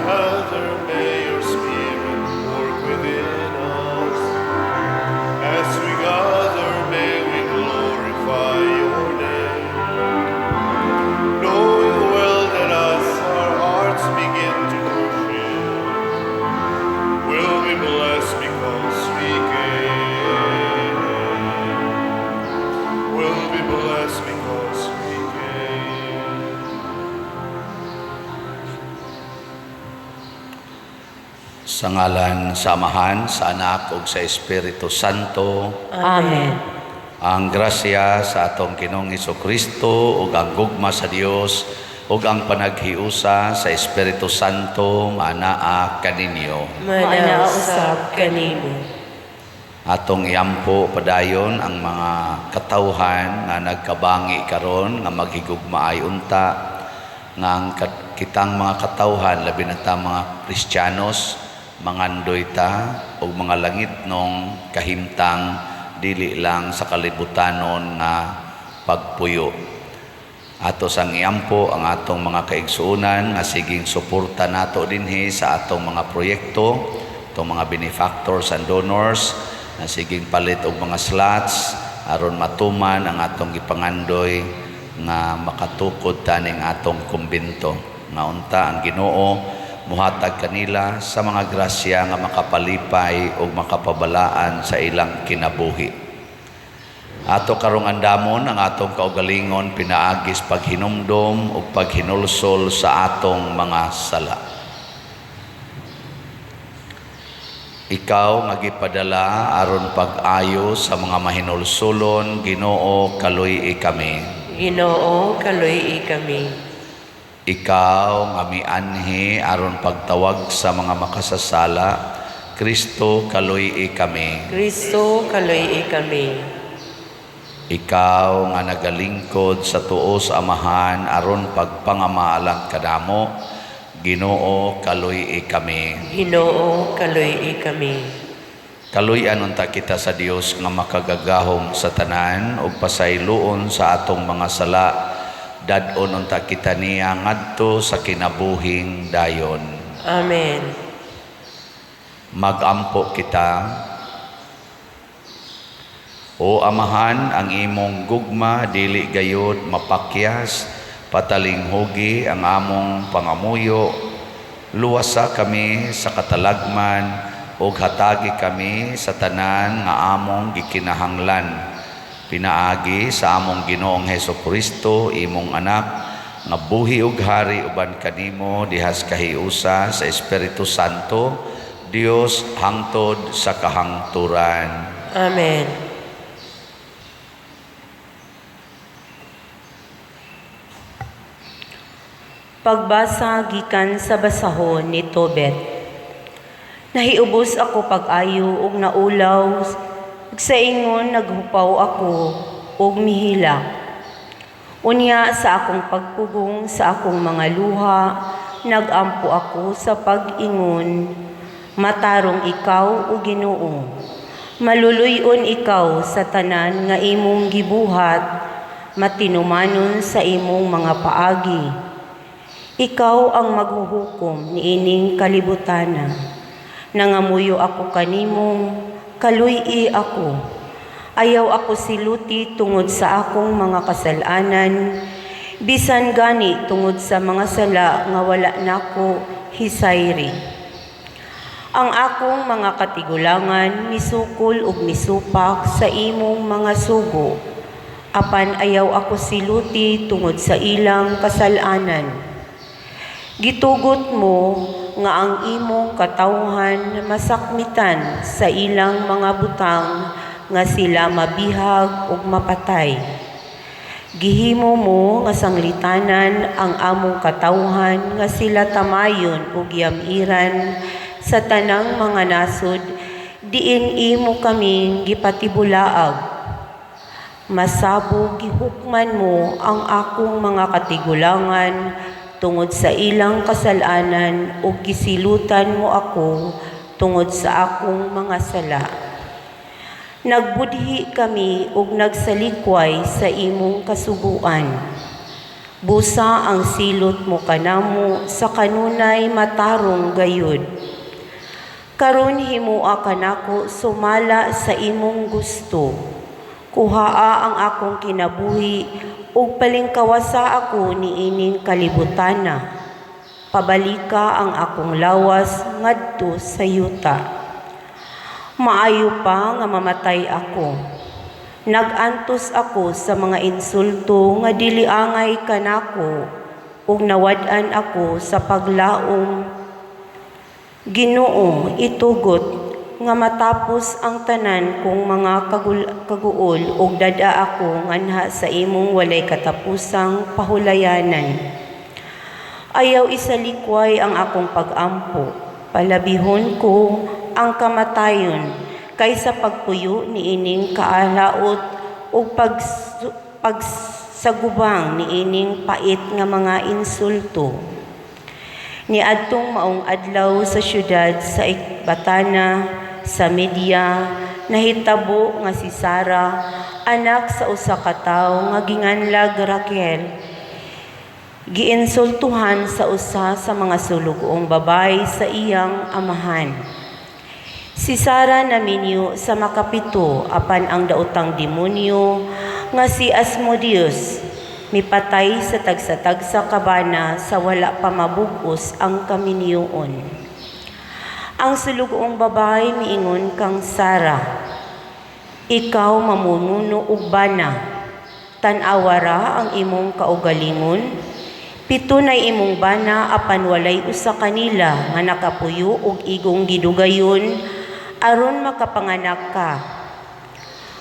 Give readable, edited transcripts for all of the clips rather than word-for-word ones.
gather, may your Spirit work within us. As we gather, may we glorify your name. Knowing well that as our hearts begin to worship, we'll be blessed because we came. We'll be blessed because we came. Sa ngalan sa Amahan, sa Anak ug sa Espiritu Santo. Amen. Ang grasya sa atong Ginoong Kristo ug ang gugma sa Dios ug ang panaghiusa sa Espiritu Santo maanaa kaninyo. Maanaa usab kanimo. Atong iampo padayon ang mga katawhan nga nagkabangi karon nga maghigugmaay unta nga ang kitang mga katawhan, labi na ta mga Kristiyanos, mangandoy ta og mga langitnong kahimtang, dili lang sa kalibutanon nga pagpuyo. Ato sang iampo ang atong mga kaigsuonan nga siging suporta nato dinhi sa atong mga proyekto, atong mga benefactors and donors na siging palit og mga slots aron matuman ang atong gipangandoy nga makatukod taning atong kumbento. Nga unta ang Ginoo muhatag kanila sa mga grasya nga makapalipay ug makapabalaan sa ilang kinabuhi. Ato karong andamon ang atong kaugalingon pinaagis paghinumdom ug paghinulsol sa atong mga sala. Ikaw nga gipadala aron pag-ayo sa mga mahinulsolon, Ginoo, kaluy-i kami. Ginoo, kaluy-i kami. Ikaw nga mianhi aron pagtawag sa mga makasasala, Kristo, kaluy-i kami. Kristo, kaluy-i kami. Ikaw nga nagalingkod sa tuo sa Amahan aron pagpangamaalang kadamo, Ginoo, kaluy-i kami. Ginoo, kaluy-i kami. Kaluy-an unta kita sa Dios nga makagagahom sa tanan ug pasayloon sa atong mga sala. Dad-on unta kita niya ngadto sa kinabuhing dayon. Amen. Magampo kita. O Amahan, ang imong gugma dili gayud mapakyas, patalinghugi ang among pangamuyo. Luwasa kami sa katalagman ug hatagi kami sa tanan nga among gikinahanglan. Pinaagi sa among Ginoong Heso Kristo, imong anak, nga buhi ug hari uban kanimo dihas kahiusa sa Espiritu Santo, Dios hangtod sa kahangturan. Amen. Pagbasa gikan sa basahon ni Tobet. Nahiubos ako pag-ayo ug naulaw, ug sa ingon naghupaw ako ug mihilak. Unya sa akong pagpugong sa akong mga luha, nagampo ako sa pag-ingon, matarong ikaw, o Ginoo. Maluluy-on ikaw sa tanan nga imong gibuhat, matinumanon sa imong mga paagi. Ikaw ang maghuhukom niining kalibutana. Nangamuyo ako kanimo, kaluy-i ako. Ayaw ako siluti tungod sa akong mga kasalanan, bisan gani tungod sa mga sala nga wala nako hisayri. Ang akong mga katigulangan misukol ug misupak sa imong mga sugo, apan ayaw ako siluti tungod sa ilang kasalanan. Gitugot mo nga ang imong katawhan masakmitan sa ilang mga butang nga sila mabihag ug mapatay. Gihimo mo nga sanglitanan ang among katawhan nga sila tamayon ug yamiran sa tanang mga nasod diin imo kaming gipatibulaag. Masabog gihukman mo ang akong mga katigulangan tungod sa ilang kasalanan ug gisilutan mo ako tungod sa akong mga sala. Nagbudhi kami ug nagsalikway sa imong kasuguan. Busa ang silot mo kanamo sa kanunay matarong gayud. Karon himoa kanako sumala sa imong gusto. Kuhaa ang akong kinabuhi ug palingkawasa ako niining kalibutana. Pabalika ang akong lawas ngadto sa yuta. Maayo pa nga mamatay ako. Nag-antos ako sa mga insulto nga dili angay kanako ug nawad-an ako sa paglaom. Ginoo, itugot nga matapos ang tanan kong mga kaguol ug dad-a ako nganha sa imong walay katapusang pahulayanan. Ayaw isalikway ang akong pag-ampo. Palabihon ko ang kamatayon kaysa pagpuyo niining kaalaot ug pagsagubang niining pait nga mga insulto. Niadtong maong adlaw sa syudad sa Ekbatana sa Media, nahitabo nga si Sara, anak sa usa ka tawo nga ginganlag Raquel, giinsultuhan sa usa sa mga sulugoong babae sa iyang amahan. Si Sara naminyo sa makapito apan ang daotang demonyo nga si Asmodeus mipatay sa tagsa-tagsa ka bana sa wala pa mabug-os ang kaminyoon. Ang sulugoong babae miingon kang Sara, "Ikaw mamumuno og bana, tan-awa ra ang imong kaugalingon. 7 nay imong bana apan walay usa kanila nga nakapuyo og igong gidugayon aron makapanganak ka.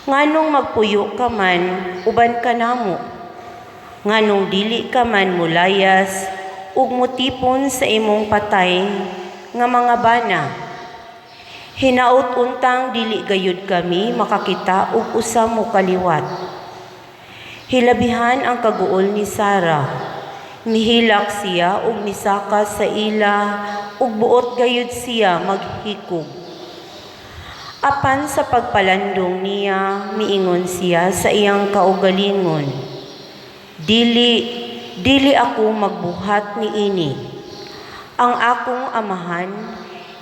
Nganong magpuyo ka man uban kanamo? Nganong dili ka man mulayas ug mutipon sa imong patay nga mga bana? Hinaot untang dili gayud kami makakita og usa mo kaliwat." Hilabihan ang kaguol ni Sara. Mihilak siya ug misaka sa ila ug buot gayud siya maghikog. Apan sa pagpalandong niya, miingon siya sa iyang kaugalingon, "Dili, dili ako magbuhat niini. Ang akong amahan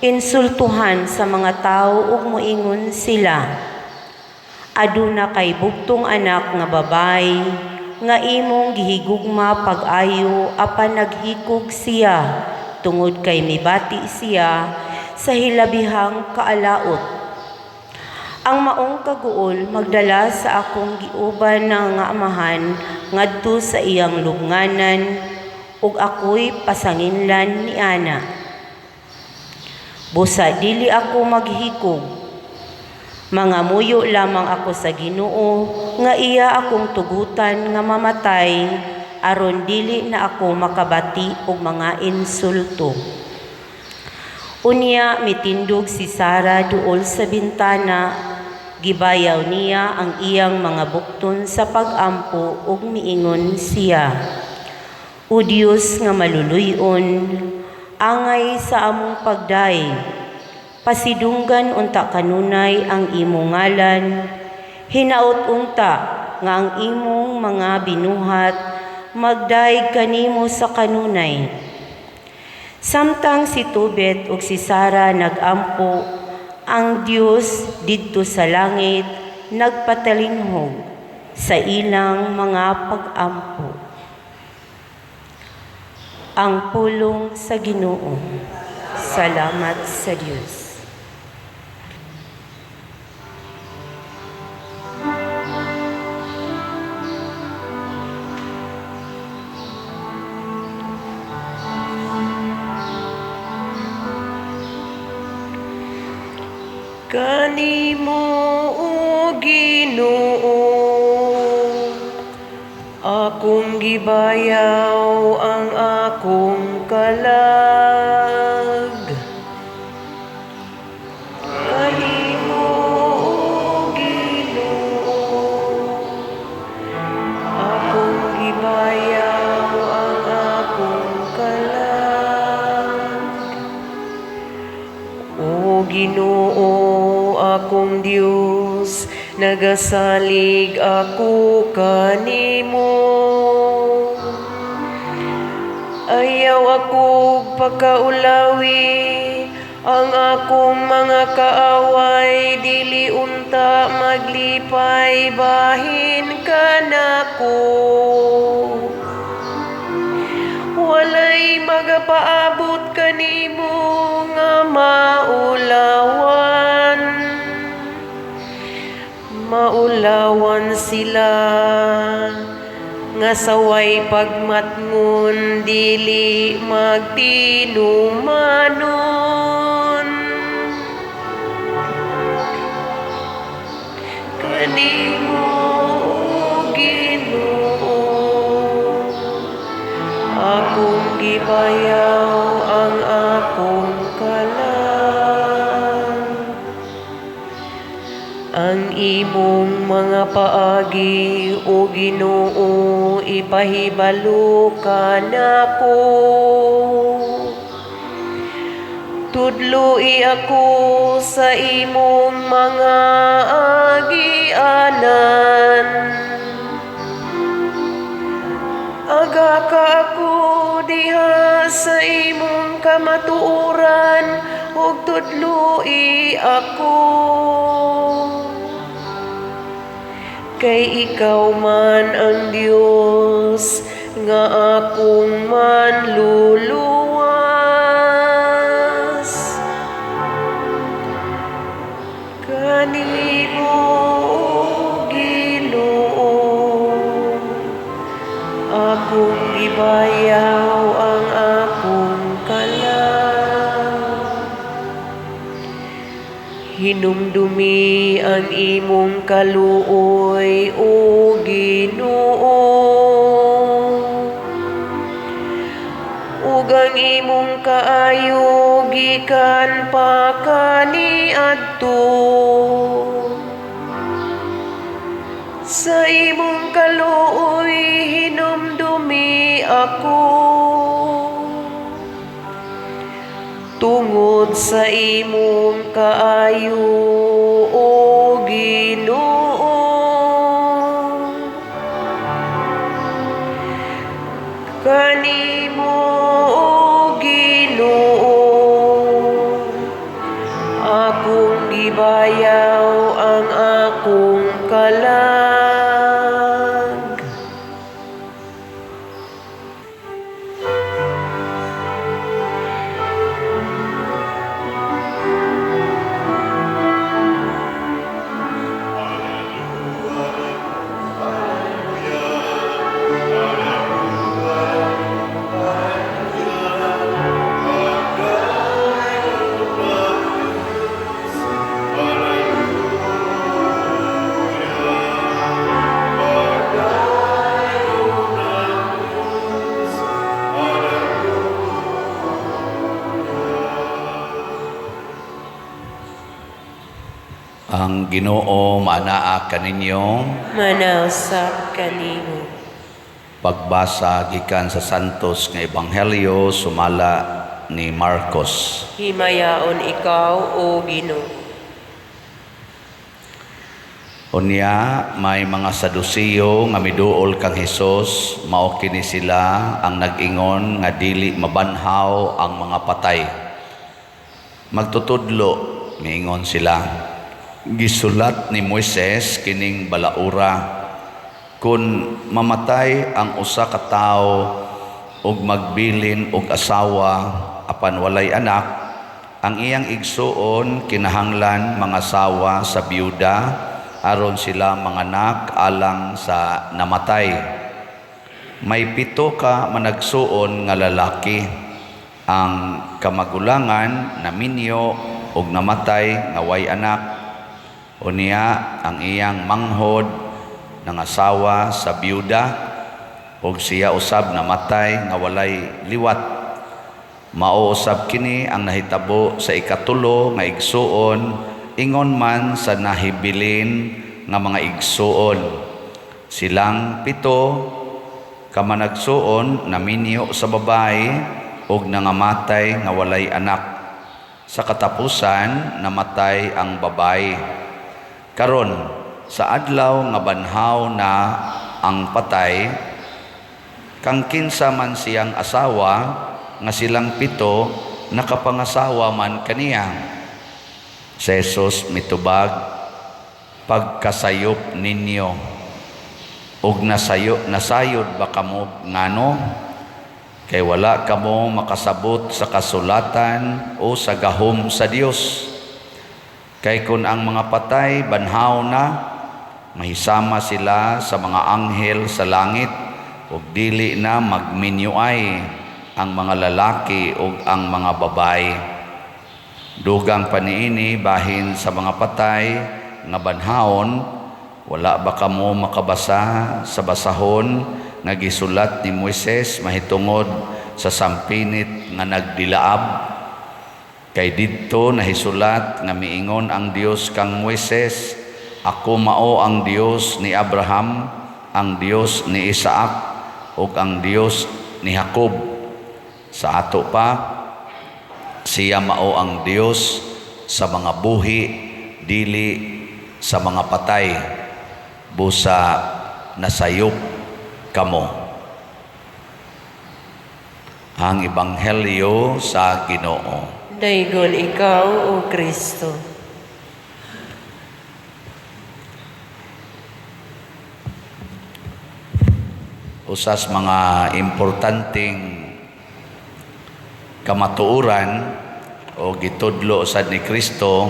insultuhan sa mga tawo ug moingon sila, 'Aduna kay bugtong anak nga babay nga imong gihigugma pag-ayo apan naghikog siya tungod kay mibati siya sa hilabihang kaalaot.' Ang maong kaguol magdala sa akong giuban na nga amahan ngadto sa iyang lubnganan ug ako'y pasanginlan niana. Busa dili ako maghikog. Mangamuyo lamang ako sa Ginoo nga iya akong tugutan nga mamatay aron dili na ako makabati og mga insulto." Unya mitindog si Sara duol sa bintana, gibayaw niya ang iyang mga bukton sa pag-ampo ug miingon siya, "O Dios nga maluluy-on, angay sa among pagdaig, pasidunggan unta kanunay ang imong ngalan, hinaot unta nga ang imong mga binuhat magdayeg kanimo sa kanunay." Samtang si Tobit ug si Sara nagampo, ang Dios didto sa langit nagpatalinghog sa ilang mga pag-ampo. Ang pulong sa Ginoo. Salamat sa Dios. Kanimo, O Ginoo, akong gibayaw ang akong kalag. Kanimo, O Ginoo, akong gibayaw ang akong kalag. O Ginoo, akong Dios, nagasalig ako kanimo. Ayaw ako pagkaulawi, ang akong mga kaaway dili unta maglipay bahin kanako. Walay magapaabot kanimo nga maulawan. Maulawan sila nga saway pagmatngon dili magtinumanon. Kanimo, o Ginoo, akong gibayaw ang akong kalag. Ang imong mga paagi, o Ginoo, ipahibalo kanako. Tudloi ako sa imong mga agianan. Agaka ako diha sa imong kamatuoran ug tudloi ako. Kay ikaw man ang Dios nga akong manluluwas. Kanimo, o Ginoo, akong gibayaw ang akong kalag. Hinumdumi ang imong kaluoy, o Ginoo, ug ang imong kaayo gikan pa kaniadto. Sa imong kaluoy hinumdumi ako, tungod sa imong kaayo, o Ginoo. Kanimo, o Ginoo, akong gibayaw ang akong kalag. Ang Ginoo manaa kaninyo. Manausap kanimo. Pagbasa gikan sa Santos nga Ebanghelyo sumala ni Marcos. Himayaon ikaw, o Ginoo. Unya may mga Sadusiyo nga miduol kang Hesus, mao kini sila ang nag-ingon nga dili mabanhaw ang mga patay. Magtutudlo, miingon sila. Gisulat ni Moises kining balaura, kun mamatay ang usa ka tawo ug magbilin og asawa apan walay anak, ang iyang igsuon kinahanglan mangasawa sa biyuda aron sila manganak alang sa namatay. May 7 ka managsuon nga lalaki. Ang kamagulangan naminyo og namatay nga way anak. Unya ang iyang manghod nangasawa sa biyuda og siya usab namatay nga walay liwat. Mao usab kini ang nahitabo sa ikatulo nga igsuon, ingon man sa nahibilin nga mga igsuon. Silang 7 ka managsuon naminyo sa babae og nangamatay nga walay anak. Sa katapusan namatay ang babae. Karon sa adlaw nga banhaw na ang patay, Kang kinsa man siyang asawa nga silang pito nakapangasawa man kaniya. Si Jesus mitubag, "Pagkasayop ninyo, ug nasayod ba kamo ngano? Kay wala kamo makasabot sa kasulatan o sa gahom sa Dios. Kay kun ang mga patay banhaw na, mahisama sila sa mga anghel sa langit, ug dili na magminyuay ang mga lalaki ug ang mga babae. Dugang pa niini, bahin sa mga patay nga banhawon, wala ba kamo makabasa sa basahon nga gisulat ni Moises mahitungod sa sampinit nga nagdilaab? Kay didto nahisulat nga miingon ang Dios kang Moises, 'Ako mao ang Dios ni Abraham, ang Dios ni Isaac, ug ang Dios ni Jacob.' Sa ato pa, siya mao ang Dios sa mga buhi, dili sa mga patay. Busa nasayop kamo." Ang Ebanghelyo sa Ginoo. Daygon ikaw, O Kristo. Usas mga importanteng kamatuoran o gitudlo sad ni Kristo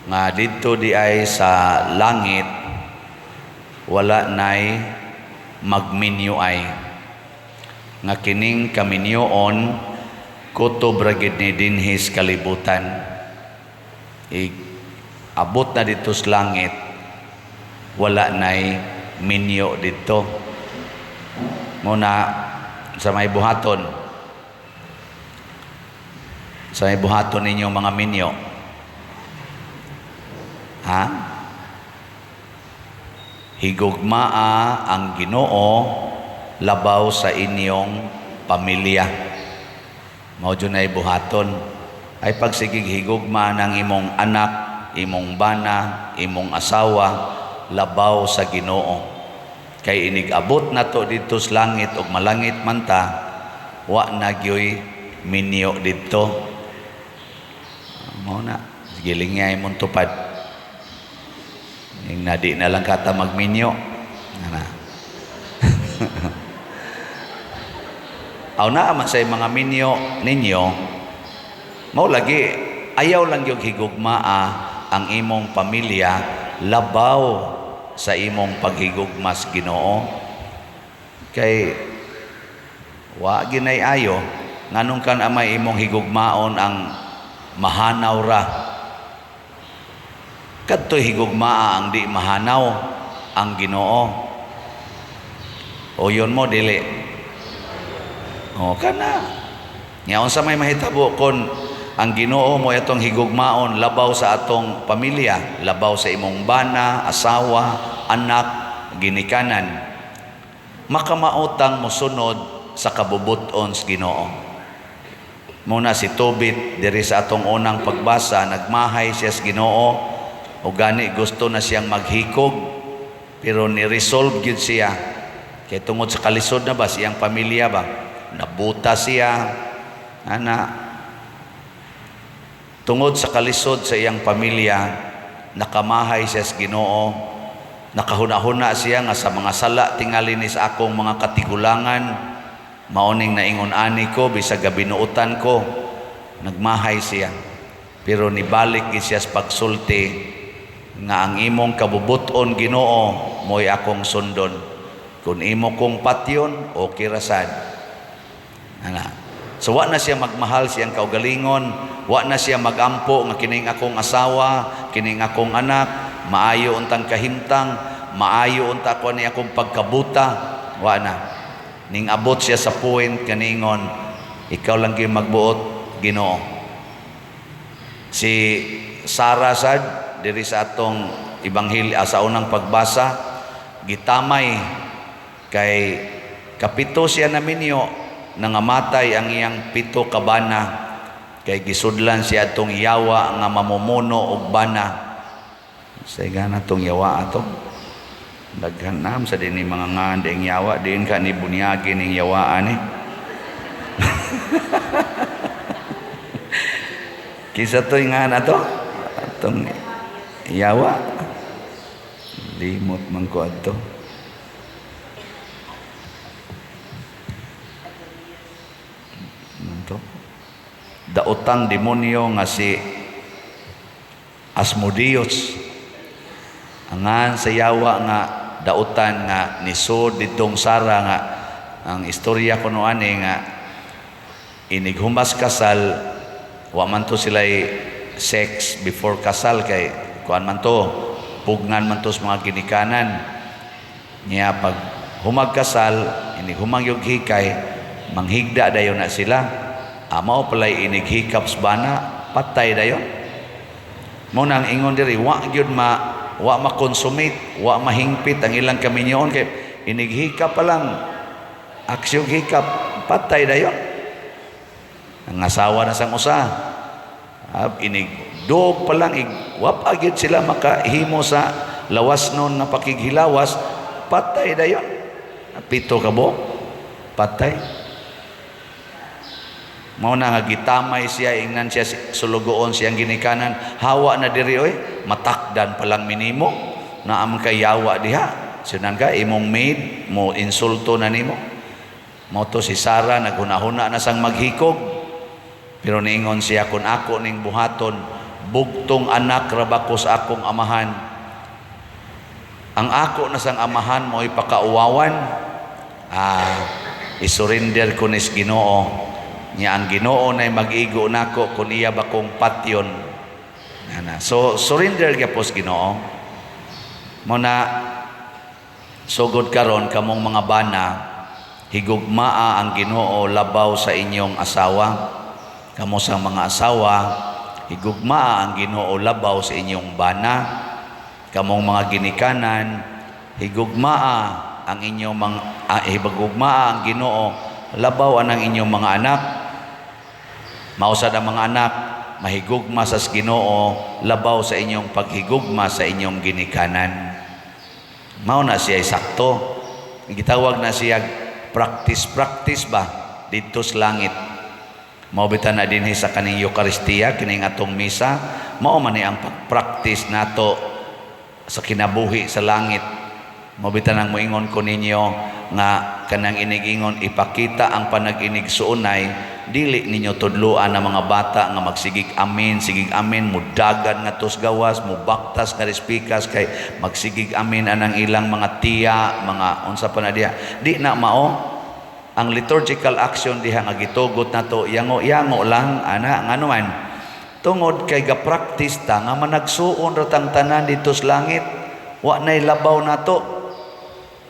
nga didto di ay sa langit wala nay magminyuay, nga kining kaminyoon kutob ra gid ni dinhi sa kalibutan. Abot na didto sa langit, wala nay minyo didto. Muna sa may buhaton, sa may buhaton ninyo mga minyo, ha? Higugmaa ang Ginoo labaw sa inyong pamilya. Mao jud nay buhaton. Ay pagsigig higugma ng imong anak, imong bana, imong asawa labaw sa Ginoo. Kay inig-abot na to didto sa langit og malangit man ta, wa na gyoy minyo didto. Mao na, giling nga imong tupad. Ing na di na lang kata magminyo. Ana. Aw naa man sa mga minyo ninyo, mao lagi ayaw lang gyud higugmaa ang imong pamilya labaw sa imong paghigugma sa Ginoo. Kay wa ginay ayo nganong kan amay imong higugmaon ang mahanaw ra. Kadto'y higugmaa ang di mahanaw ang Ginoo. O yun mo dili. O kana. Nya unsa may mahitabo kon ang Ginoo mo atong higugmaon labaw sa atong pamilya, labaw sa imong bana, asawa, anak, ginikanan. Makamaotang mosunod sa kabubuton sa Ginoo. Muna si Tobit diri sa atong unang pagbasa, nagmahay siya sa Ginoo. O gani gusto na siyang maghikog, pero ni-resolve gyud siya. Kay tungod sa kalisod na ba siyang pamilya ba, nabuta siya, ana. Tungod sa kalisod sa iyang pamilya, nakamahay siya sa Ginoo, nakahuna-huna siya nga sa mga sala tingali ni sa akong mga katigulangan, maoning naingon ani ko bisag gabinuotan ko, nagmahay siya. Pero nibalik gyud siya sa pagsulti nga ang imong kabubuton Ginoo mo'y akong sundon. Kung imo kong patyon, okay ra sad. Ana. So wa na siya magmahal siyang kaugalingon, wa na siya magampo nga kining akong asawa, kining akong anak, maayo untang kahimtang, maayo unta ko ni akong pagkabuta, wa na. Ning abot siya sa point kaningon, ikaw lang gyud magbuot Ginoo. Si Sara sad diri sa atong ebanghelyo sa unang pagbasa, gitamay kay kapito siya na minyo, nangamatay ang iyang 7 ka bana, kay gisudlan siya atong yawa nga mamumuno og bana. Say gana tong yawa ato. Daghan nam sa dinhi mga ngan ding yawa diin ka ni bunyagi ning yawaan eh. Kinsa to'y ngan ato? Atong yawa. Limot man ko adto. Nanto? Daotang demonyo nga si Asmodeus. Angan sa yawa nga daotan nga nisod didtong Sara nga ang istorya kuno ani nga inighumas kasal wa man to sila'y sex before kasal kay kuan man to pugnan man to sa mga ginikanan niya. Pag humag kasal, inighumang yung hikay, manghigda dayon na sila. Mao pala'y inighikap sa bana, patay dayon. Mo nang ingon diri, wa gyud ma wa ma-consummate, wa mahingpit ang ilang kaminyoon kay inighikap pa lang, aksyon hikap, patay dayon. Ang asawa na sang usa, inig dog pa lang, wa pa gyud sila makahimo sa lawas nun nga pakighilawas, patay dayon. 7 ka buok, patay. Mao na nga gitamay siya, ingnan siya sulugoon siyang ginikanan, hawa na diri oy, matakdan pa lang minimo, naam kay yawa diha. Sunan ka imong maid mo insulto na nimo. Mao to si Sara naghuna-huna na sang maghikog. Pero niingon siya, kun ako ning buhaton, bugtong anak ra ba ko sa akong amahan? Ang ako na sang amahan mo'y pakauwawan. Isurrender ko nis Ginoo. Nya ang Ginoo nay mag-igo nako kun iya ba kong patyon. Ana. So surrender gyapon sa Ginoo. Mo na sugod karon kamong mga bana, higugmaa ang Ginoo labaw sa inyong asawa. Kamo sa mga asawa, higugmaa ang Ginoo labaw sa inyong bana. Kamong mga ginikanan, higugmaa ang inyong mga, higugmaa ang Ginoo labaw anang inyong mga anak. Mausad ang mga anak, mahigugma sa Ginoo labaw sa inyong paghigugma sa inyong ginikanan. Mao na siya sakto. Gitawag na siya practice-practice ba didto sa langit. Mao bitan na dinhi sa kaning Eucharistia, kining atong misa, mao man ni ang pag-practice nato sa kinabuhi sa langit. Mao bitan ang moingon ko ninyo nga kanang inigingon ipakita ang panag-inigsuonay, dili ninyo tudloan ang mga bata nga magsigig amin, sigig amin, mudagan nga tos gawas, mubaktas nga respikas kay magsigig amin anang ilang mga tiya, mga unsa pa na diha. Di na mao ang liturgical action diha nga gitugot nato, yango-yango lang ana, ngano man tungod kay ga-practice ta nga managsuon ra tang tanan didto sa langit, wa nay labaw nato.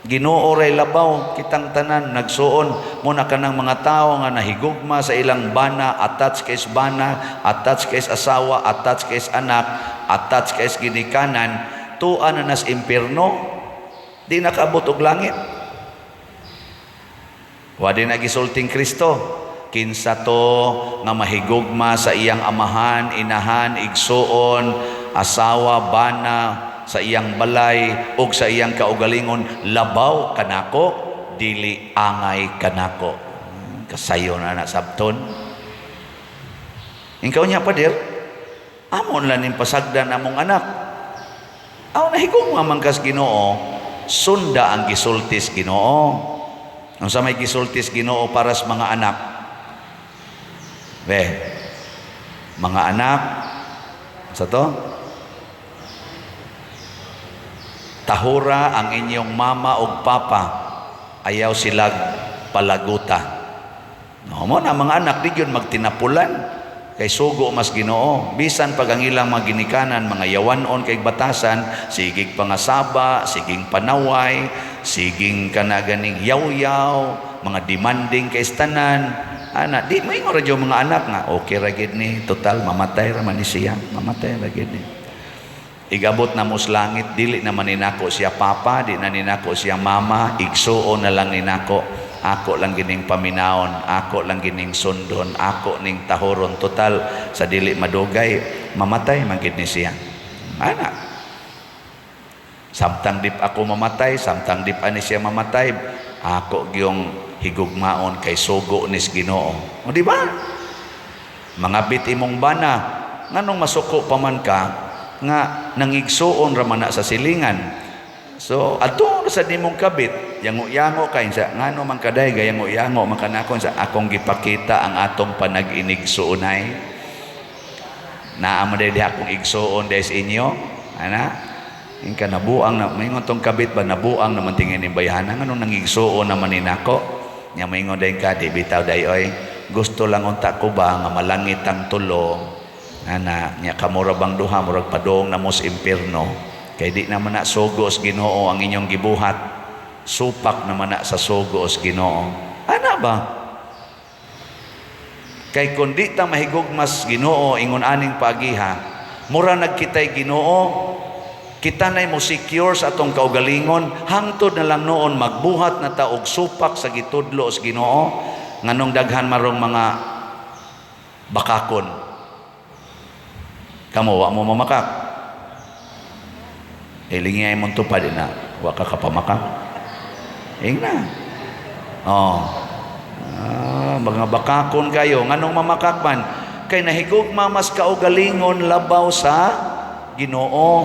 Ginoo ray labaw kitang tanan nagsuon. Mo na kanang mga tawo nga nahigugma sa ilang bana, attached kay bana, attached kay asawa, attached kay anak, attached kay ginikanan, tuan na nas impierno, di nakaabot og langit. Wa din nagisulting Kristo, kinsa to nga mahigugma sa iyang amahan, inahan, igsuon, asawa, bana, sa iyang balay ug sa iyang kaugalingon, labaw kanako, dili angay kanako. Kasayo na na sabton. Ikaw niya pader, amon lang ning pasagdan among anak. Aw nahigugma man kas Ginoo, sunda ang gisultis Ginoo. Unsa may gisultis Ginoo para sa mga anak? Be, mga anak, sa to? Tahura ang inyong mama ug papa, ayaw silag palaguta. No, mo na mga anak di gyud magtinapulan kay sugo mas Ginoo. Bisan pag ang ilang mga ginikanan, mga yawanon kay batasan, sigig pangasaba, siging panaway, siging kanaganing yaw-yaw, mga demanding kay tanan. Ana, di maingon ra jud mga anak nga okay ra gid ni, total mamatay ra man ni siya, mamatay ra gid ni. Igabot na mo sa langit, dili na man ninako siya papa, di na ninako siya mama, igsuon na lang ninako. Ako lang gining paminaon, ako lang gining sundon, ako ning tahoron. Total, sa dili madugay, mamatay man gid ni siya. Ana. Samtang di ako mamatay, samtang di pa ni siya mamatay, ako gyung higugmaon kay sugo nis Ginoo. O di ba? Mga bit imong bana, nganong masuko pa man ka nga nangigsuon ra man na sa silingan. So adto sa nimong kabit, yango-yango kay sa ngano man kaday gayango-yango man kanakon sa akong gipakita ang atong panag-inigsuonay. Naa man day akong igsuon day sa inyo, ana. Ingka nabuang na maingon tong kabit ba, nabuang naman tingin ni bayhana, nganong nangigsuon naman ni nako. Nya maingon day ka, di bitaw day oy. Gusto lang unta ko ba nga malangit ang tulo, ana. Nya kamo ra bang duha murag padong na mo sa impierno kay di naman na sugo sa Ginoo ang inyong gibuhat, supak naman na sa sugo sa Ginoo, ana ba? Kay kun di ta mahigugmas Ginoo ingon aning pagiha, mura nagkitay Ginoo, kita nay mo secure sa atong kaugalingon hangtod na lang noon magbuhat na ta og supak sa gitudlo sa Ginoo. Nganong daghan marong mga bakakon? Kamo wa mo mamakak, ilingay mong tupad na wa ka kapamakak ingna. Oh, mga bakakon kayo. Nganong mamakak man? Kay nahigugma mas kaugalingon labaw sa Ginoo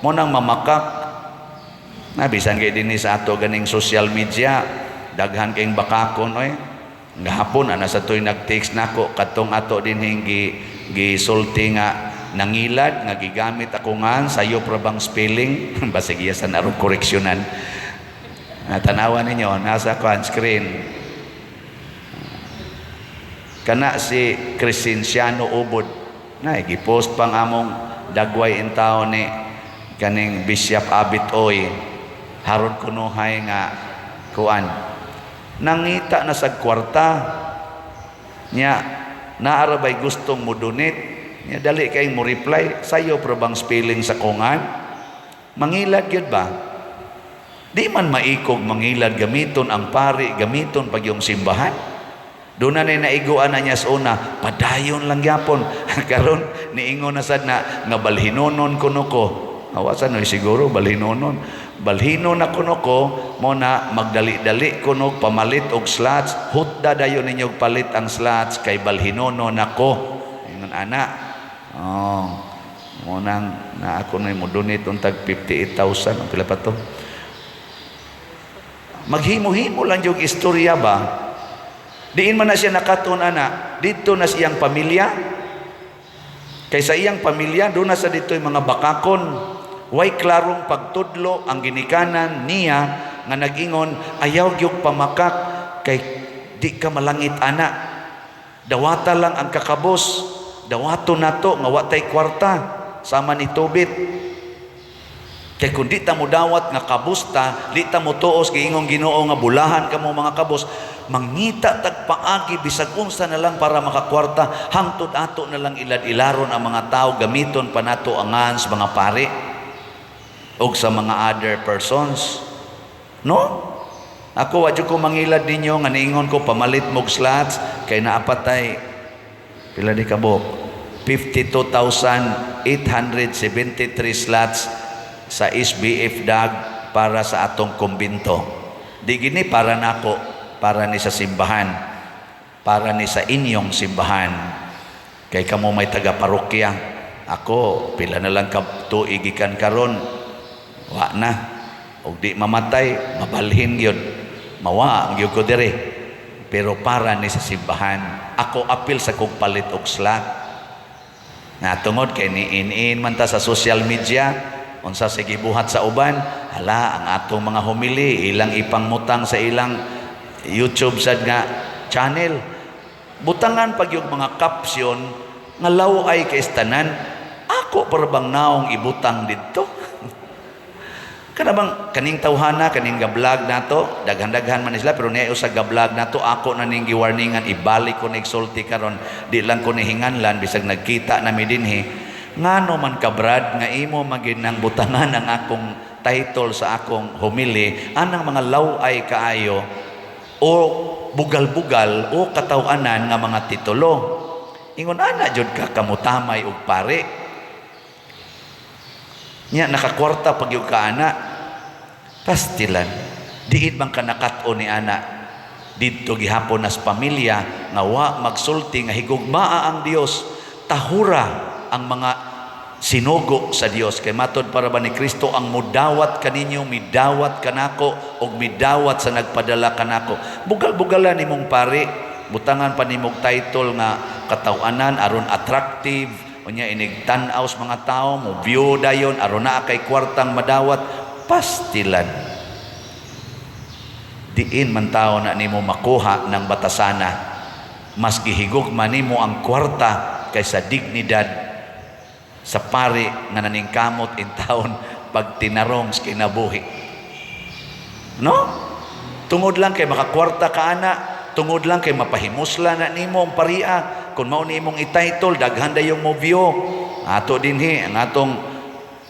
mo nang mamakak na. Bisan kay dinhi sa ato ganing social media, daghan kayong bakakon oy. Gahapon ana sa toy nag-text nako katong ato dinhing gi gisulti nga nangilad nga gigamit ako nga sayo pra bang spelling. Basig iya sa narong koreksyonan na tanawan ninyo nasa kwan screen kana si Crescenciano Ubod na gipost pang among dagway in taon ni kaning Bishop Abit Oy haron kunuhay nga kuan nangita na sa kwarta nya naara bay gustong mo donate nya dali kay mo reply sayo pro bang spelling sa kungan. Mangilad gyud ba? Di man maikog mangilad, gamiton ang pari, gamiton pag yung simbahan. Doon na naiguan na niya sa una, padayon lang gyapon. Karon niingon na sad na nga balhinonon kuno ko. Awasan no siguro balhinonon. Balhino na kuno ko mo na magdali-dali kuno pamalit og slots. Hutda dayon ninyo palit ang slots kay balhinonon nako. Ingon ana. Oh. Mo nang na ako na mo donate untag 58,000 ang pila pa to. Maghimo-himo lang yung istorya ba? Diin man na siya nakatun ana, dito na siyang pamilya. Kay sa iyang pamilya, doon na sa dito yung mga bakakon. Way klarong pagtudlo ang ginikanan niya nga nag-ingon, ayaw gyud pamakak kay di ka malangit ana. Dawata lang ang kakabos. Dawato nato nga wa tay kwarta sama ni Tobit. Kay kung di ta mo dawat nga kabusta, di ta mo tuos giingong Ginoo nga bulahan kamo mga kabos, mangita tag paagi bisag unsa na lang para makakwarta, hangtod ato na lang ilad-ilaron ang mga tao, gamiton pa nato angan sa mga pari og sa mga other persons. No? Ako wa jud ko mangilad ninyo nga niingon ko pamalit mog slots kay naapatay pila di kabok, 52,873 slots sa SBF DAG para sa atong kumbinto. Di gini para nako, para ni sa simbahan, para ni sa inyong simbahan. Kay kamo may taga-parokya. Ako, pila na lang ka tuig gikan karon, wa na. Og di mamatay, mabalhin gyud. Mawa ang gyud ko diri. Pero para ni sa simbahan, ako apil sa kog palit og slot. Nga tungod kay ni-in-in man ta sa social media, unsa sige buhat sa uban, hala ang atong mga humili, ilang ipangmutang sa ilang YouTube sad nga channel. Butangan pag yung mga caption nga law-ay kay tanan, ako para bang naong ibutang didto. Kana bang kaning tawhana kaning ga-vlog nato, daghan-daghan man sila, pero niya usa ga-vlog nato, ako na ning giwarningan, ibalik ko nigsulti karon, di lang ko nihinganlan bisag nagkita nami dinhi. Ngano man ka Brad nga imo magid nang butangan ang akong title sa akong homily anang mga law-ay kaayo o bugal-bugal o kataw-anan nga mga titulo? Ingon ana jud ka kamutamay og pare. Nya nakakwarta pag yung ka ana. Pastilan. Diin man ka nakat-on ni ana didto gihapon nas pamilya nga wa magsulti nga higugmaa ang Dios, tahura ang mga sinugo sa Dios, kay matod para ba ni Kristo, ang mudawat kaninyo midawat kanako ug midawat sa nagpadala kanako. Bugal-bugala nimong pari, butangan pa nimog title nga katawanan aron attractive. Unya inig tan-aw sa mga tao, mo view dayon aron naa kay kwartang madawat. Pastilan. Diin man tao na nimo makuha ng batasana? Mas gihigugma nimo ang kwarta kaysa dignidad sa pari nga naningkamot in taon pagtinarong sa kinabuhi, no? Tungod lang kay makakwarta ka ana, tungod lang kay mapahimusla na nimo ang paria kung mao ni imong i-title, daghan dayong mo view. Ato dinhi ang atong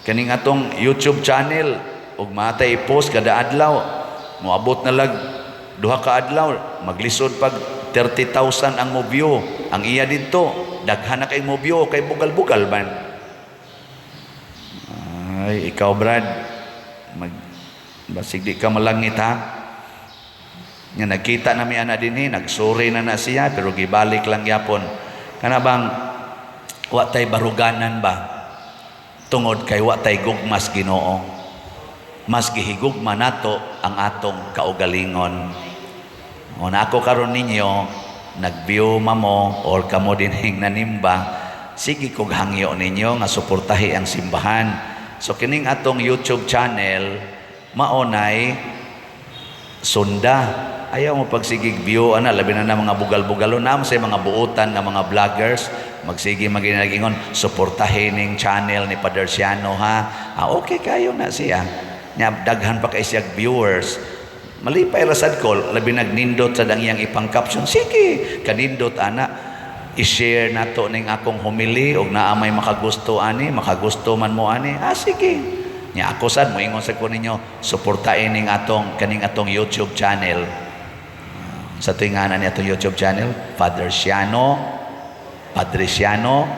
kaning atong YouTube channel ug matay i-post kada adlaw, moabot na lag 2 ka adlaw, maglisod pag 30,000 ang mo view. Ang iya didto, daghan na kay mo view kay bugal-bugal man. Ay, ikaw, Brad, mag basig di ka malangit ha. Nga nagkita na mi ana dinhi, nagsuri na na siya pero gibalik lang yapon. Kana bang wa tay baruganan ba? Tungod kay wa tay gugmas Ginoo. Mas gihigugma nato ang atong kaugalingon. O na ako karon ninyo, nag-view mamo or kamo dinhing nanimba, sige kog hangyo ninyo nga suportahi ang simbahan. So kining atong YouTube channel maonay sunda. Ayaw mo pagsigig view ana, labi na na mga bugal-bugalo na sa mga buutan nga mga vloggers, magsige maginagingon, "Suportahin ning channel ni Pader Siano ha." Ah, okay kayo na siya. Nya daghan pa kay siya viewers. Malipay rasad ko, labi nagnindot sa dang iyang ipang caption. Sige, kanindot ana. I-share nato ning akong homily og naa may makagusto ani, makagusto man mo ani. Ah, sige. Nya ako sad moingon sa ko ninyo, suportahin ning atong kaning atong YouTube channel. Sa tuwing ni atong YouTube channel, Father Siano, Padre Siano,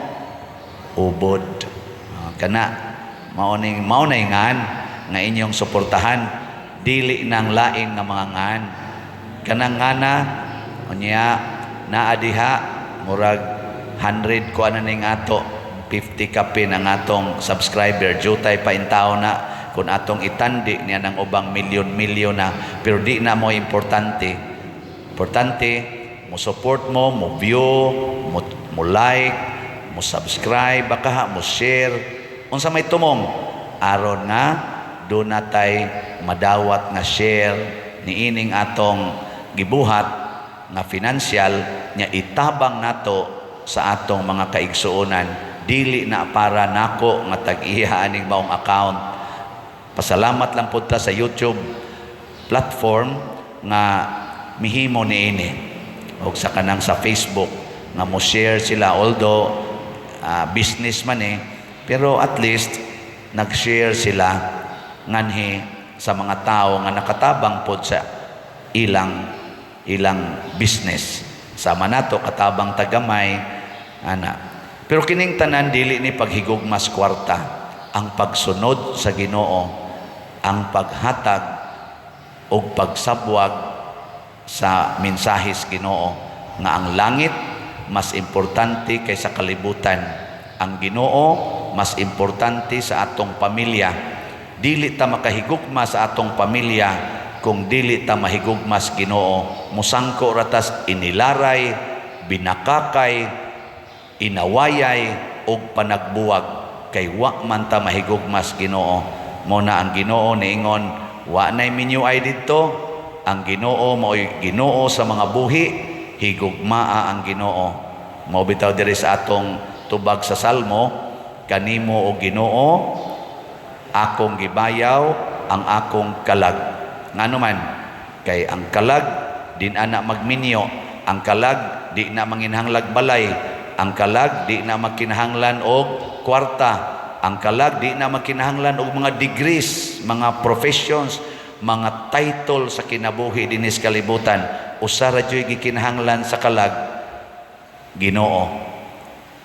Ubod. Ah, kana mao ning mao na ngan nga inyong suportahan, dili nang lain nga mga ngan. Kanang ngana unya naa diha murag 100 ko ana ning ato 50 kapin ang atong subscriber, jutay pa intaw na kung atong itandi niya ng ubang milyon-milyon na, pero di na mo importante. Importante mo support mo, mo view mo, mo like, mo subscribe, baka mo share, unsa may tumong aron nga do natay madawat nga share niining atong gibuhat nga financial nya itabang nato sa atong mga kaigsuonan, dili na para nako nga tag-iya aning maong account. Pasalamat lang pud ta sa YouTube platform nga mihimo niini og sa kanang sa Facebook nga mo share sila, although business man eh, pero at least nag-share sila nganhi sa mga tao nga nakatabang pod sa ilang ilang business. Sama nato katabang tagamay ana. Pero kining tanan dili ni paghigugmas kwarta, ang pagsunod sa Ginoo, ang paghatag og pagsabwag sa mensahis Ginoo nga ang langit mas importante kaysa kalibutan, ang Ginoo mas importante sa atong pamilya. Dili ta makahigugma sa atong pamilya kung dili ta mahigugma sa Ginoo. Musangko ratas inilaray, binakakay, inawayay og panagbuwag kay wa man ta mahigugma sa Ginoo. Mo na ang Ginoo niingon, wa nay minyo ay didto. Ang Ginoo mao'y Ginoo sa mga buhi, higugmaa ang Ginoo. Mao bitaw diri sa atong tubag sa Salmo, "Kanimo, o Ginoo, akong gibayaw ang akong kalag." Ngano man? Kay ang kalag di na magminyo, ang kalag di na manginhanglag balay, ang kalag di na magkinahanglan og kwarta, ang kalag di na magkinahanglan og mga degrees, mga professions, mga title sa kinabuhi dinis kalibutan. Usa ra juy gikinahanglan sa kalag, Ginoo.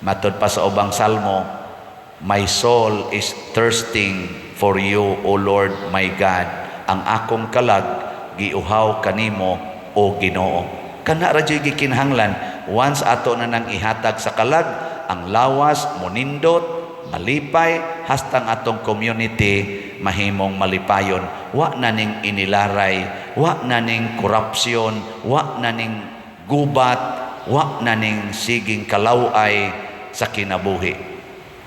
Matod pa sa ubang salmo, My soul is thirsting for you, O Lord my God. Ang akong kalag giuhaw kanimo, O Ginoo. Kana ra jud gikinahanglan. Once ato na nang ihatag sa kalag, ang lawas monindot, malipay, hastang atong community mahimong malipayon. Wa na ning inilaray, wa na ning korupsyon, wa na ning gubat, wa na ning siging kalaway sa kinabuhi.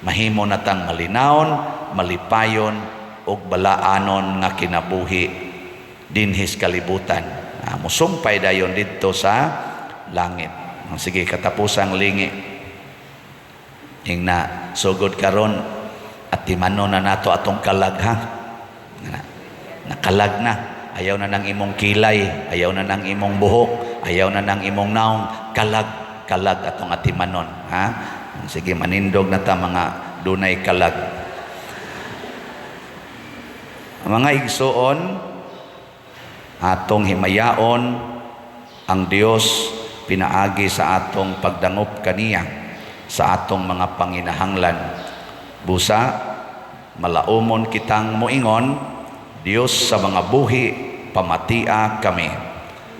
Mahimo na tang malinawon, malipayon ug balaanon nga kinabuhi dinhis kalibutan. Musumpay dayon didto sa langit. Sige, katapusang lingi. Ingna sugod karon atimanon na nato atong kalag, ha. Nakalag na. Ayaw na ng imong kilay, ayaw na ng imong buhok, ayaw na ng imong naong, kalag, kalag atong atimanon, ha. Sige, manindog na ta mga dunay kalag. Mga igsoon, atong himayaon ang Dios pinaagi sa atong pagdangop kaniya sa atong mga panginahanglan. Busa malaumon kitang moingon, Dios sa mga buhi, pamatia kami.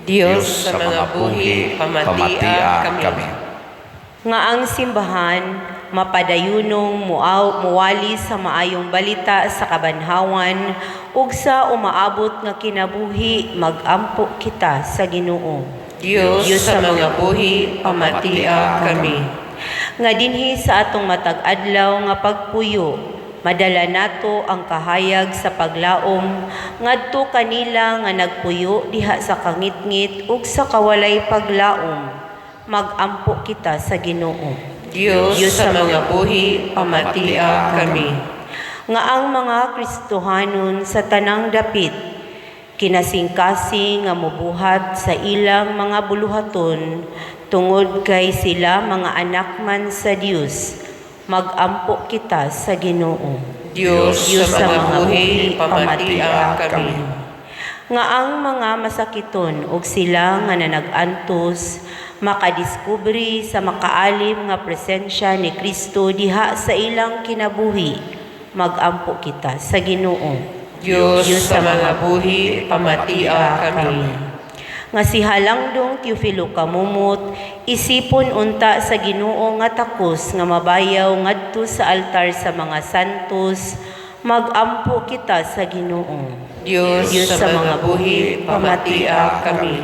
Dios sa mga buhi, pamatia kami. Nga ang simbahan mapadayunong muwali sa maayong balita sa kabanhawan ug sa umaabot nga kinabuhi, magampo kita sa Ginoo. Dios sa mga buhi, pamatia kami. Nga dinhi sa atong matag adlaw nga pagpuyo, madala nato ang kahayag sa paglaom ngadto kanila nga nagpuyo diha sa kangitngit ug sa kawalay paglaom, magampo kita sa Ginoo. Dios sa mga buhi, pamatia kami. Nga ang mga Kristohanon sa tanang dapit kinasingkasing nga mobuhat sa ilang mga buluhaton tungod kay sila mga anak man sa Dios, magampo kita sa Ginoo. Dios sa mga buhi, pamatia kami. Nga ang mga masakiton ug sila nga nanag-antos makadiskubre sa makaalim nga presensya ni Kristo diha sa ilang kinabuhi, magampo kita sa Ginoo. Dios sa mga buhi, pamatia kami. Nga si Halangdong Teofilo Camomot isipon unta sa Ginoo nga takos nga mabayaw ngadto sa altar sa mga santos, magampo kita sa Ginoo. Dios sa mga buhi, pamatia kami.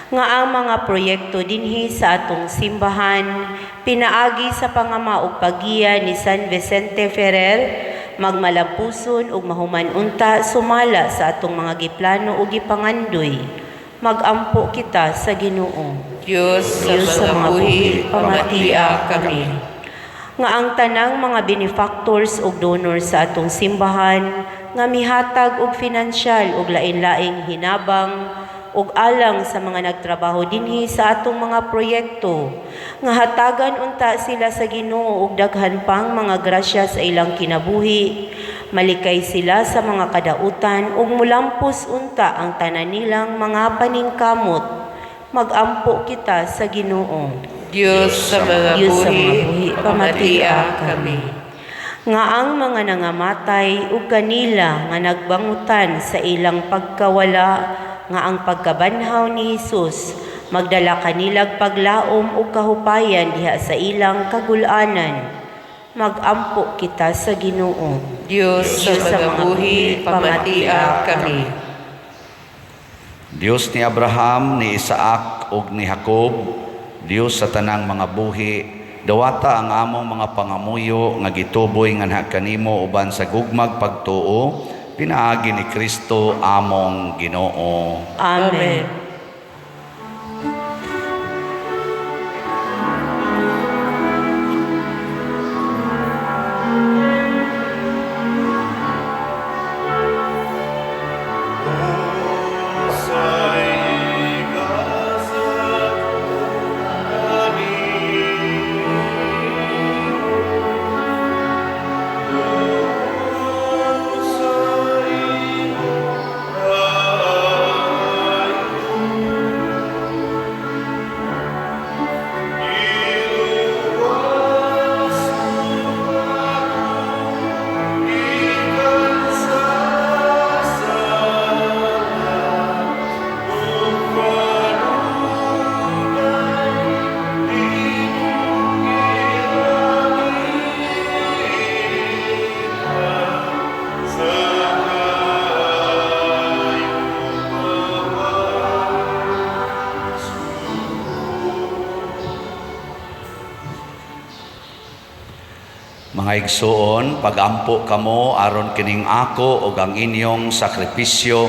Nga ang mga proyekto dinhi sa atong simbahan pinaagi sa pangama ug paggiya ni San Vicente Ferrer magmalampuson ug mahuman unta sumala sa atong mga giplano ug gipangandoy, magampo kita sa Ginoo. Dios sa mga buhi, pamatia kami. Nga ang tanang mga benefactors ug donors sa atong simbahan nga mihatag og finansyal ug lain-laing hinabang ug alang sa mga nagtrabaho dinhi sa atong mga proyekto, nga hatagan unta sila sa Ginoo og daghan pang mga grasya sa ilang kinabuhi, malikay sila sa mga kadautan ug mulampos unta ang tanan nilang mga paningkamot, magampo kita sa Ginoo. Dios sa mga Dios sa mga buhi, buhi, pamatia kami. Nga ang mga nangamatay ug kanila nga nagbangutan sa ilang pagkawala, nga ang pagkabanhaw ni Hesus magdala kanilag paglaom ug kahupayan diha sa ilang kagul-anan, magampo kita sa Ginoo. Dios sa Dios sa mga mga buhi, buhi, pamatia kami. Dios ni Abraham, ni Isaac ug ni Jacob, Dios sa tanang mga buhi, dawata ang among mga pangamuyo nga gituboy nganha kanimo uban sa gugmag pagtuo, pinaagi ni Kristo among Ginoo. Amen. Amen. Sa Mga igsuon, pagampo kamo aron kining ako ug ang inyong sakripisyo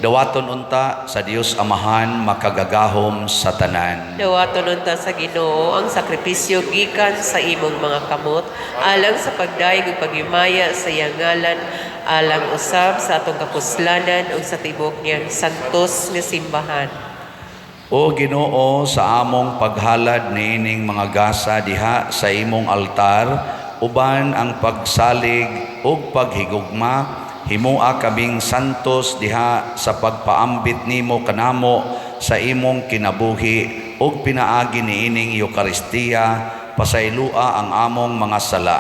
dawaton unta sa Dios Amahan makagagahom sa tanan. Dawaton unta sa Ginoo ang sakripisyo gikan sa imong mga kamot alang sa pagdayeg ug paghimaya sa iyang ngalan, alang usab sa atong kapuslanan ug sa tibuok niyang santos nga simbahan. O Ginoo, sa among paghalad niining mga gasa diha sa imong altar, uban ang pagsalig ug paghigugma, himoa kaming santos diha sa pagpaambit nimo kanamo sa imong kinabuhi ug pinaagi niining Eukaristiya, pasaylua ang among mga sala.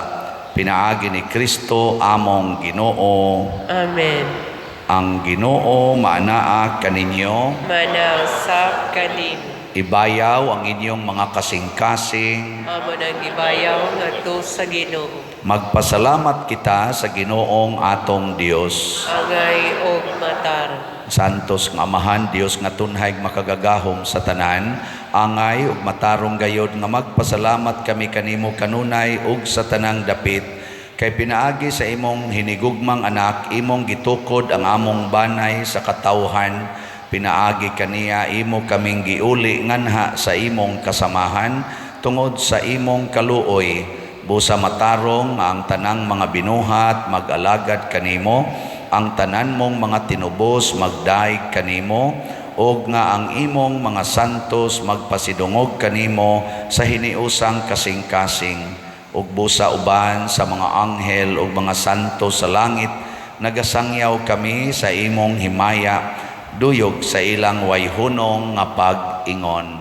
Pinaagi ni Kristo among Ginoo. Amen. Ang Ginoo maanaa kaninyo. Manausap kanimo. Ibayaw ang inyong mga kasing-kasing. Amo nang gibayaw ngadto sa Ginoo. Magpasalamat kita sa Ginoong atong Dios. Angay og matarong. Santos nga Amahan, Dios nga tunhay makagagahom sa tanan, angay ug matarong gayod nga magpasalamat kami kanimo kanunay ug sa tanang dapit, kay pinaagi sa imong hinigugmang anak, imong gitukod ang among banay sa katawhan, pinaagi kaniya imo kaming giuli nganha sa imong kasamahan tungod sa imong kaluoy. Busa matarong nga ang tanang mga binuhat mag-alagad kanimo, ang tanan mong mga tinubos magdaig kanimo, ug nga ang imong mga santos magpasidungog kanimo sa hiniusang kasing-kasing. Ug busa uban sa mga anghel ug mga santos sa langit, nagasangyaw kami sa imong himaya, duyog sa ilang wayhunong nga pag-ingon.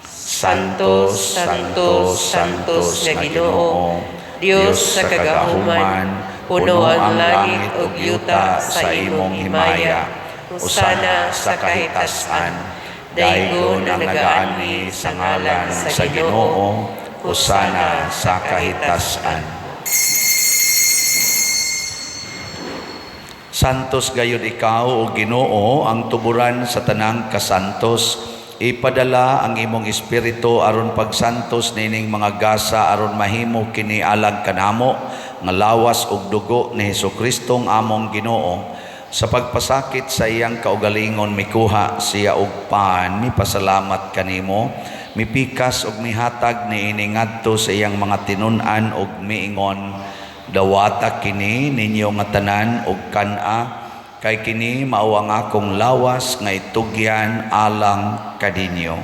Santo, Santo, Santos nga Ginoo, Dios sa kagahuman, puno ang langit ug yuta sa imong himaya. Hosana sa kahitasan. Daygon ang nagaanhi sa ngalan sa Ginoo, hosana sa kahitasan. Santos gayud ikaw o Ginoo, ang tuburan sa tanang kasantos. Ipadala ang imong espiritu aron pagsantos nining mga gasa aron mahimo kini alag kanamo nga lawas ug dugo ni Hesukristo ang among Ginoo. Sa pagpasakit sa iyang kaugalingon mikuha siya og pan, mipasalamat kanimo, mipikas ug mihatag niini ngadto sa iyang mga tinun-an ug miingon, dawata kini ninyo nga tanan ug kan-a, kay kini mao ang akong lawas nga itugyan alang kaninyo.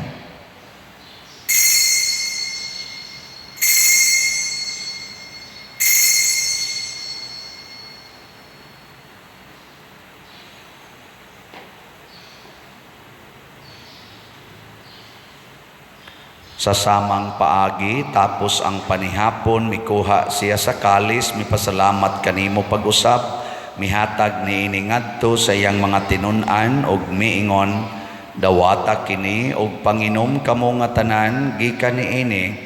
Sa samang paagi, tapos ang panihapon, mikuha siya sa kalis, mipasalamat kanimo pag-usab, mihatag niini ngadto sa iyang mga tinun-an ug miingon, dawata kini ug panginom kamo nga tanan gikan niini,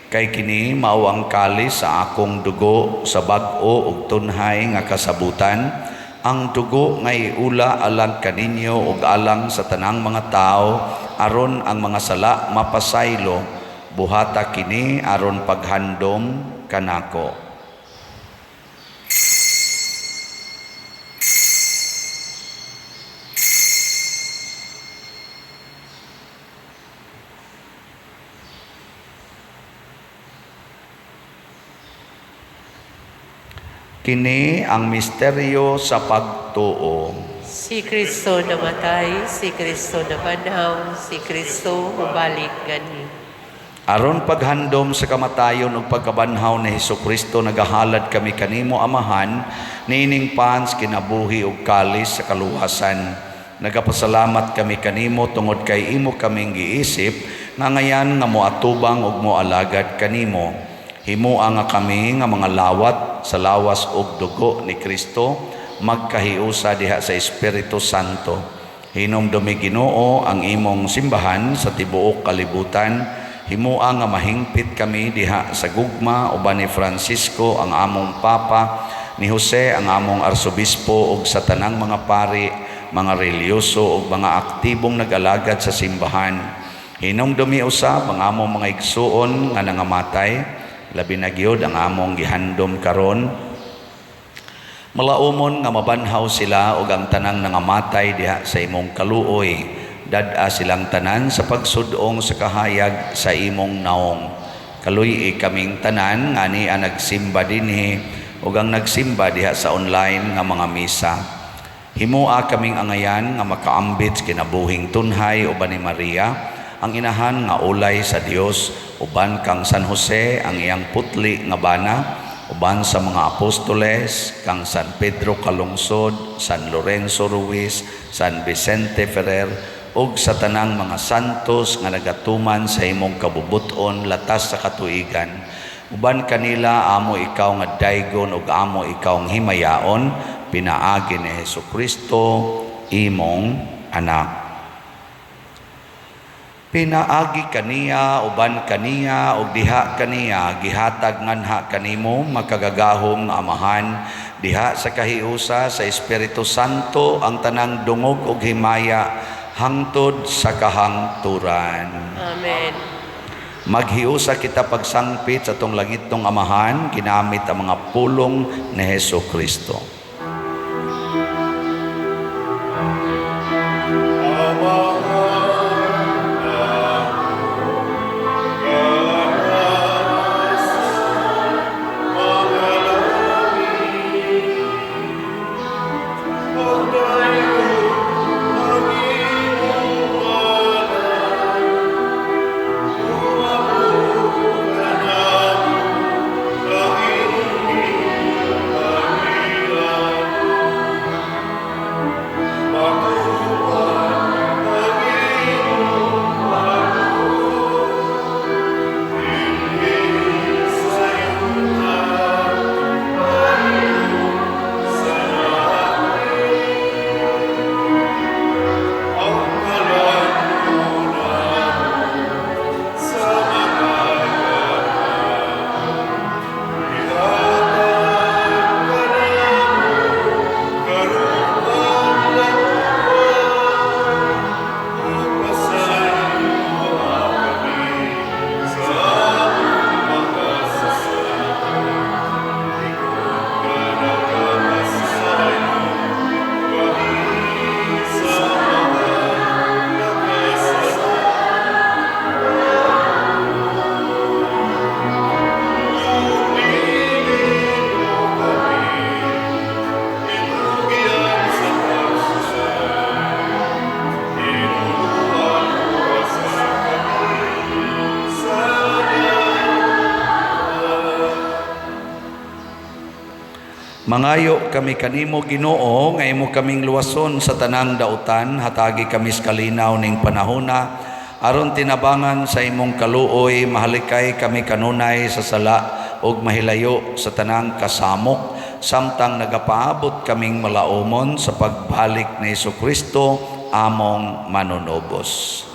kay kini mao ang kalis sa akong dugo sa bag-o ug tunhay nga kasabutan, ang dugo nga iula alang kaninyo ug alang sa tanang mga tawo aron ang mga sala mapasaylo, buhata kini aron paghandom kanako. Kini ang misteryo sa pagtuo. Si Kristo namatay, si Kristo nabanhaw, si Kristo mubalik gani. Aron paghandom sa kamatayon ug pagkabanhaw ni Hesukristo, nagahalad kami kanimo Amahan, niining pans kinabuhi ug kalis sa kaluwasan. Nagapasalamat kami kanimo tungod kay imo kaming giisip nga ngayan nga moatubang ug moalagad kanimo. Himoa nga kami nga mga lawat sa lawas ug dugo ni Kristo, magkahiusa diha sa Espiritu Santo. Hinumdumi Ginoo ang imong simbahan sa tibuok kalibutan. Himoa nga mahingpit kami diha sa gugma uban ni Francisco ang among Papa, ni Jose ang among Arsobispo ug sa tanang mga pari, mga relihiyoso ug mga aktibong nag-alagad sa simbahan. Hinumdumi usab ang among mga igsuon nga nangamatay, Labi na gyud ang among gihandom karon. Malaumon nga mabanhaw sila ug ang tanang nangamatay diha sa imong kaluoy. Dad-a silang tanan sa pagsud-ong sa kahayag sa imong naong. Kaluy-i kaming tanan nga ania nagsimba dinhi ug ang nagsimba diha sa online nga mga misa. Himoa kaming angayan nga makaambit sa kinabuhing tunhay uban ni Maria, ang inahan nga ulay sa Dios, uban kang San Jose ang iyang putli nga bana, uban sa mga apostoles, kang San Pedro Calungsod, San Lorenzo Ruiz, San Vicente Ferrer, ug sa tanang mga santos nga nagatuman sa imong kabubut-on latas sa katuigan. Uban kanila amo ikaw nga daygon ug amo ikaw nga himayaon pinaagi ni Hesus Kristo imong anak. Pinaagi kaniya, uban kaniya, ug diha kaniya, gihatag nganha kanimo makagagahom nga Amahan, diha sa kahiusa sa Espiritu Santo ang tanang dungog ug himaya hangtod sa kahangturan. Amen. Maghiusa kita pagsangpit sa atong langitnong Amahan, ginamit ang mga pulong ni Hesus Kristo. Mangayo kami kanimo Ginoo nga imo kaming luwason sa tanang dautan, hatagi kami sa kalinaw ning panahona aron tinabangan sa imong kaluoy, mahalikay kami kanunay sa sala ug mahilayo sa tanang kasamok samtang nagapaabot kaming malaumon sa pagbalik ni Hesukristo among manunubos.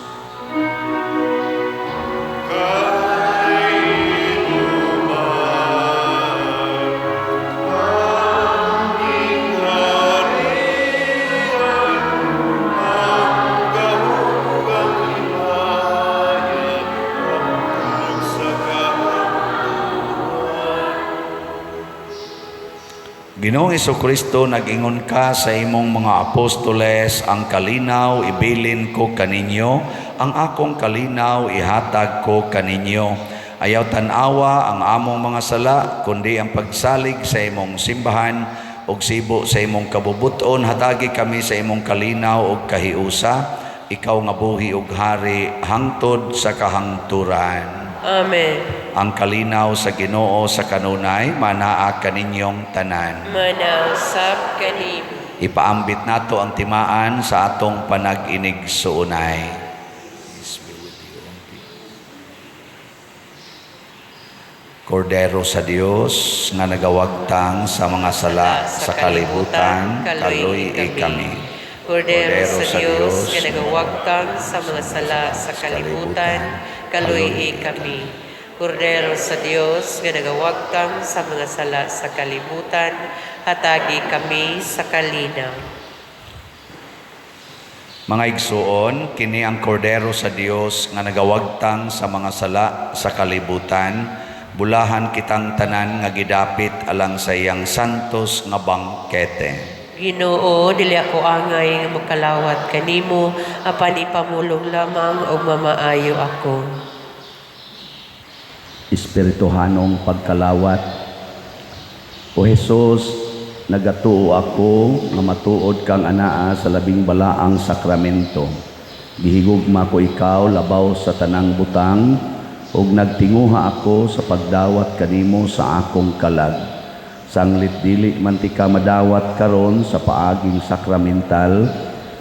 Ginoong Hesukristo, nag-ingon ka sa imong mga apostoles, ang kalinaw ibilin ko kaninyo, ang akong kalinaw ihatag ko kaninyo. Ayaw tan-awa ang among mga sala, kundi ang pagsalig sa imong simbahan ug sibo sa imong kabubuton, hatagi kami sa imong kalinaw ug kahiusa, ikaw nga buhi ug hari hangtod sa kahangturan. Amen. Ang kalinaw sa Ginoo sa kanunay manaa kaninyong tanan. Manausap kanimo. Ipaambit nato ang timaan sa atong panag-inig-suunay. Kordero sa Dios nga nagawagtang sa mga sala sa kalibutan, kaluy kami. Kordero sa Dios nga nagawagtang sa mga sala sa kalibutan, kaluy kami. Kordero sa Dios nga nagawagtang sa mga sala sa kalibutan, hatagi kami sa kalinaw. Mga igsuon, kini ang kordero sa Dios nga nagawagtang sa mga sala sa kalibutan. Bulahan kitang tanan nga gidapit alang sa iyang santos nga bangkete. Ginoo, dili ako angay nga mokalawat kanimo, apan ipamulong lamang ug mamaayo ako. Espirituhanong pagkalawat. O Hesus, nagatuo ako nga matuod kang anaa sa labing balaang sakramento. Gihigugma ko ikaw labaw sa tanang butang ug nagtinguha ako sa pagdawat kanimo sa akong kalag. Sanglit dili man tika madawat karon sa paaging sakramental,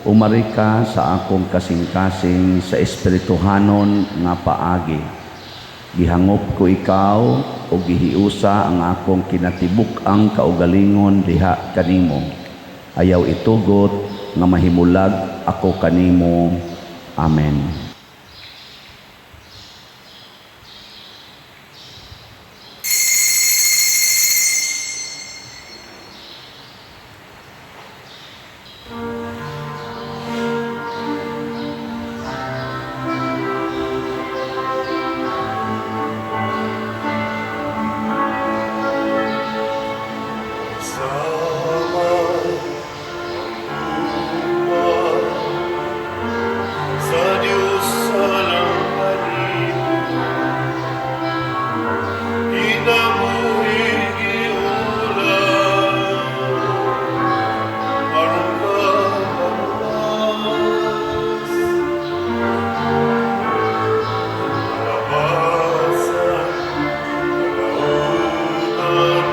umari ka sa akong kasing-kasing sa espirituhanon nga paagi. Gihangop ko ikaw o gihiusa ang akong kinatibuk-ang kaugalingon diha kanimo. Ayaw itugot nga mahimulag ako kanimo. Amen. Sama ang ugma sa Diyos alang kanimo, kinabuhi giulam, aron ka maluwas. Kalabasan, kalaunan,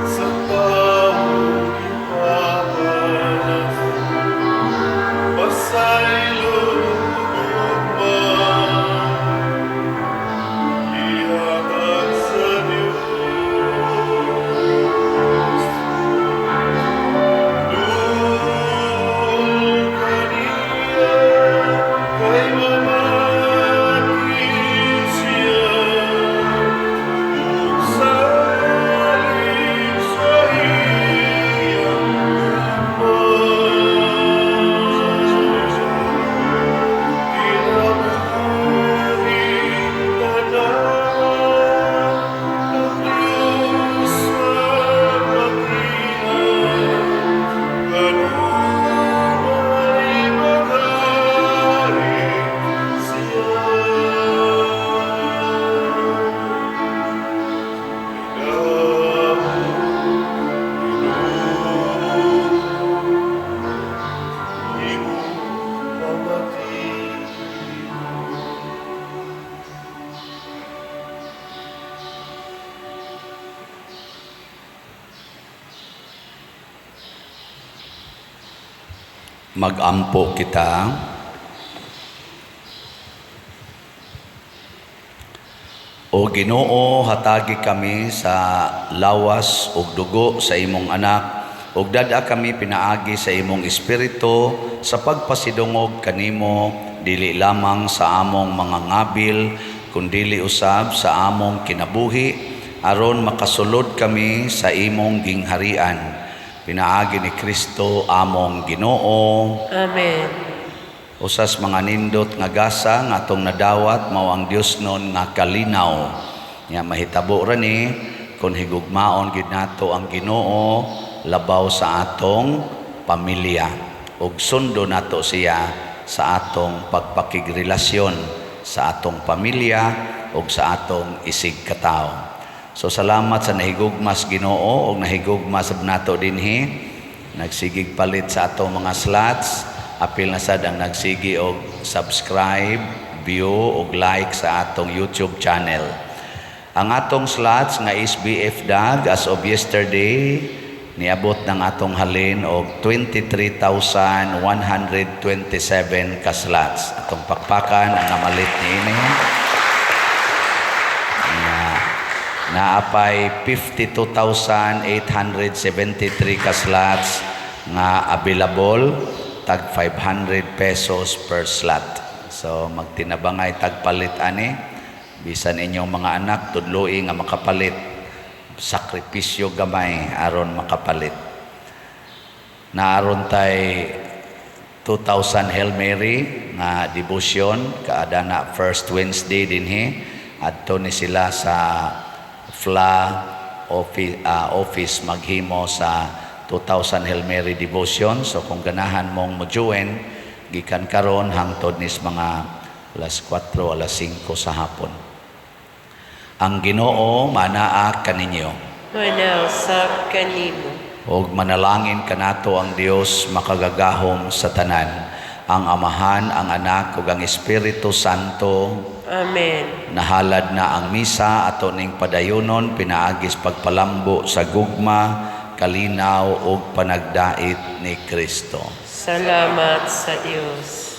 sa tawo gipapanas, pasaylo ugma, ihatag sa Dios. Duol kaniya kay mamati siya, ug salig sa iyang gugma. Kinabuhing tanan ang Diyos ang magrihan, kanunay maghari siya. Ikaw, Ginoo, imong pamati. Magampo kita. O Ginoo, hatagi kami sa lawas ug dugo sa imong anak, ug dad-a kami pinaagi sa imong espiritu sa pagpasidungog kanimo, dili lamang sa among mga ngabil kundili usab sa among kinabuhi, aron makasulod kami sa imong gingharian. Pinaagi ni Kristo among Ginoo. Amen. Usas mga nindot nga gasa nga atong nadawat mao ang Dios nun nga kalinaw. Nya mahitabo ra ni kung higugmaon gid nato ang Ginoo labaw sa atong pamilya ug sundo nato siya sa atong pagpakigrelasyon sa atong pamilya ug sa atong isig katawo. So salamat sa nahigugmas Ginoo ug nahigugma sab nato dinhi. Nagsigig palit sa atong mga slots. Apil na sad ang nagsigi og subscribe, view og like sa atong YouTube channel. Ang atong slots nga SBF DAG as of yesterday niabot ng atong halin og 23,127 ka slots. Atong pakpakan ang namalit niini. Naapay 52,873 ka slots nga available, tag 500 pesos per slot. So magtinabangay tagpalit ani, bisan inyong mga anak tudloi nga makapalit, sakripisyo gamay aron makapalit. Naaron tay 2,000 Hail Mary nga devotion kaadana first Wednesday dinhi. Adto ni sila sa FLA office maghimo sa 2000 Hail Mary devotion. So kung ganahan mong mo join gikan karon hangtod nis mga alas 4, alas 5 sa hapon. Ang Ginoo manaa kaninyo. Manaa usab kanimo. Ug manalangin kanato ang Dios makagagahom sa tanan, ang Amahan, ang Anak ug ang Espiritu Santo. Amen. Nahalad na ang misa, ato ning padayonon pinaagis pagpalambo sa gugma, kalinaw ug panagdait ni Kristo. Salamat sa Dios.